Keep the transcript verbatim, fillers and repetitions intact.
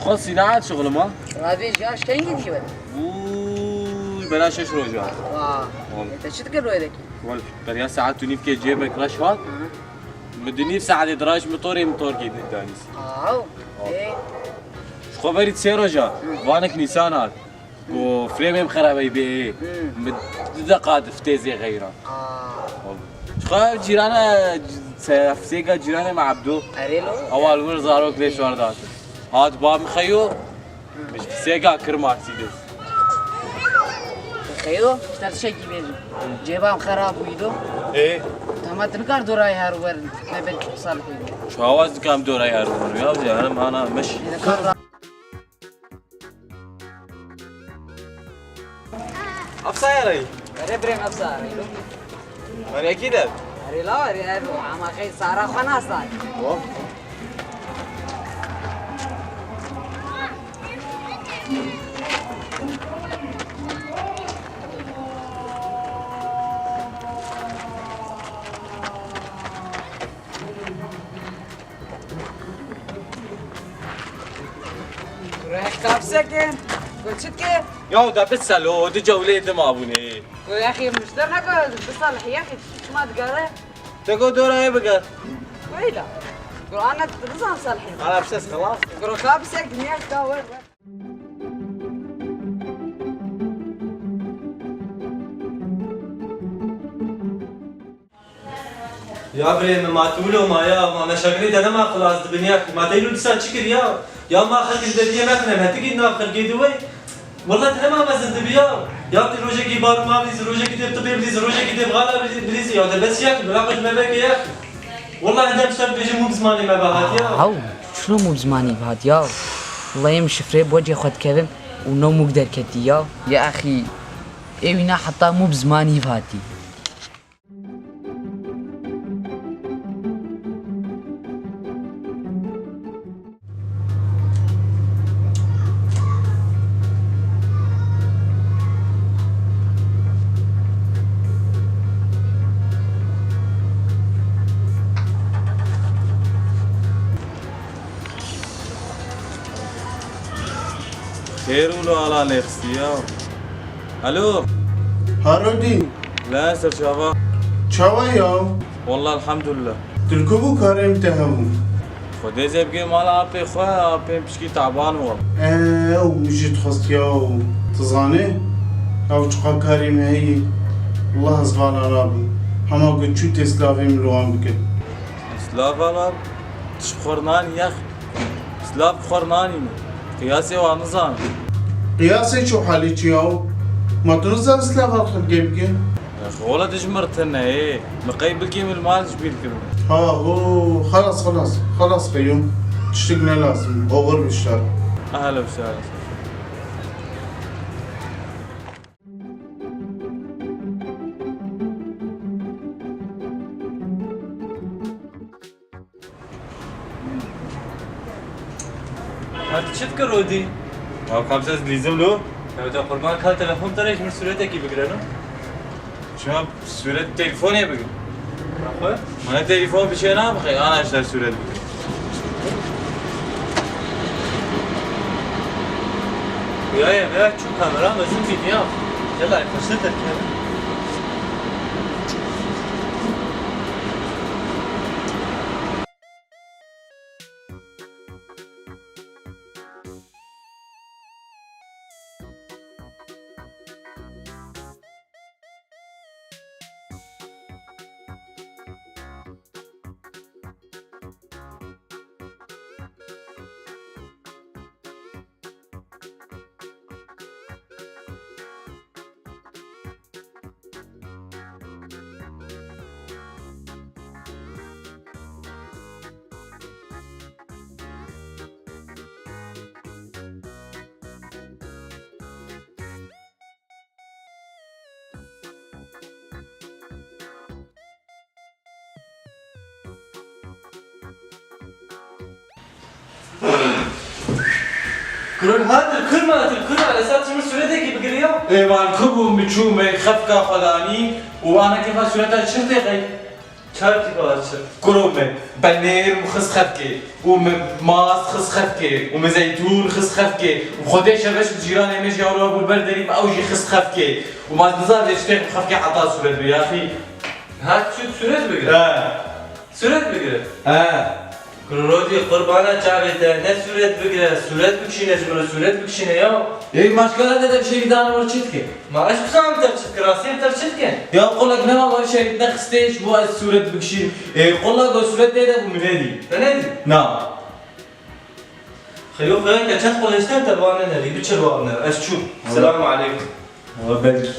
Xwe sînaet şixulim ha. Ravêj ya ji kengî dî were? Vûy, bera şeş roja. Wa. Oğlum. E, te çi dikir royedekî? Wal, beriya saet û nîvkê cêbek reş hat. Hı. Min di nîv saetê diraj motorê motorkê din danîs. Aw. Aw. Ê. Ji xwe berî sê roja. Hı. Vanek Nîsan hat. Ku frêmê min xerabey bê. Hmm. Min du deqa di fitêzê xeyran. Aa. Ji xwe ev cîrane, se-, sêga cîranê me Ebdo. Erê lo? Ewa li wir zarok lê şar dat. Hat ba min xeyo. Min ji sêga kir Mercedes. Xeyo, ji te tiştekî bêjim. Cêba min xerab bûyî do. Ê? Tema tu nikar dorayê her wer me ben salihê. Çawa ez dikam dorayê her wer ya? Herim ana meş. Nikar ra- Efsayarayî. Erê birê efsayarayî. Erê kî de? Erê la erê erê ama xey sara xwe nasay. Hop. Reh kapseke, goçitke. Ya de bi selo, di cewlê di mabûnê. Go yaxî muşter neke, bi salih yaxî, çima digere? Te go dorayê biger. Weyla. Go ana dizan salih. Ana piştes xelas. Go kapsek dinya ka wer wer. Ya birê min, ma tu wilo ma ya, ma meşakilê te nema xilas dibin ya, ma te îro dîsa çi kir ya? Ya ma xelk ji deriyê mexine, me tikî nav xelkê di wey. Wela te nema mezin dibi ya. Ya tu rojekî bar ma bilîzî, rojekî dê tibê bilîzî, rojekî dê bixala bilîzî, ya te bes ya, bila xwe ji me veke ya. Wela hindem ser bêjim mû bi zimanê me ve hat ya. Haw, çilo mû bi zimanî ve hat ya? Wela em şifrê bo cê xwe dikevim û no mûk derketî ya. Ya axî, ê wîna heta mû bi zimanî ve hatî. Xêr û li ala nêxistî ya. Alo. Harodî. La ser çava. Çawa ya? Wallah elhamdulillah. Dilku bû karê min te hebû. Xwedê zê bigê mala apê xwe, apê min pişkî taban wal. Ew min jî dixwest ya, tu zanê? Ew çiqa karê min heyî. Wallah ez vala nabim. Hema ku çû tê silavê min li wan bike. Silav vala, tu ji xwe nanî yex. Silav bi xwe nanîne. Qiyasê wan nizane. Qiyasê çi û halê çi ya? Ma tu nizanî silav xelkê bike? Wala tu ji mir tune yê. Min qey bilkê min li mal ji bîr kirin. Ha ho, xelas, xelas. Xelas Qeyûm. Tiştik ne lazim. Oxir bi şer. Ehla bi şer. Hadi çi dikir Rodî? Ya kamsez lîzim lo? Ya te qurban ka telefon te re ji min sûretekî bigire no? Çima sûret telefonê bigir? Xwe? Mana telefon bi çê nabixe, ana ji te sûret bigir. Ya ye, ya çû kamera mezin bî ya. Yala, xweştir derkeve. Kurun ha, tu kurma, tu kurma, esas ji min sûretekî bigiriya. Ê, wan ku bû, min çû, me xefka xwe danî û wana kefa sûreta çirtê qey. Çar tîpa çi? Kuro min penêr û xist xefkê û min mast xist xefkê û min zeytûn xist xefkê û xwedê şeveş bi cîranê min jî ewro bû ber derî min ew jî xist xefkê û ma ez nizam vê tiştê xefkê heta sûret bî yaxî. Her çû sûret bigire. He. Sûret bigire. He. Kurodî qurbana çavê te ne sûret bigire, sûret bikişîne ji min re sûret bikişîne ya. Ê maşkara te de bir şey bir daha var çit ki. Ma ez bizanim te çi dikir, rastî te çi dike? Ya qulek nema var şey ne xistê ji bo ez sûret bikişî. Ê qulek o sûret tê de bu min nedî. Te nedî? Na. Xeyo xeyo ke çend qulêştir te bane nedî, biçir bane, ez çû. Selamu aleykum. Wa belkî.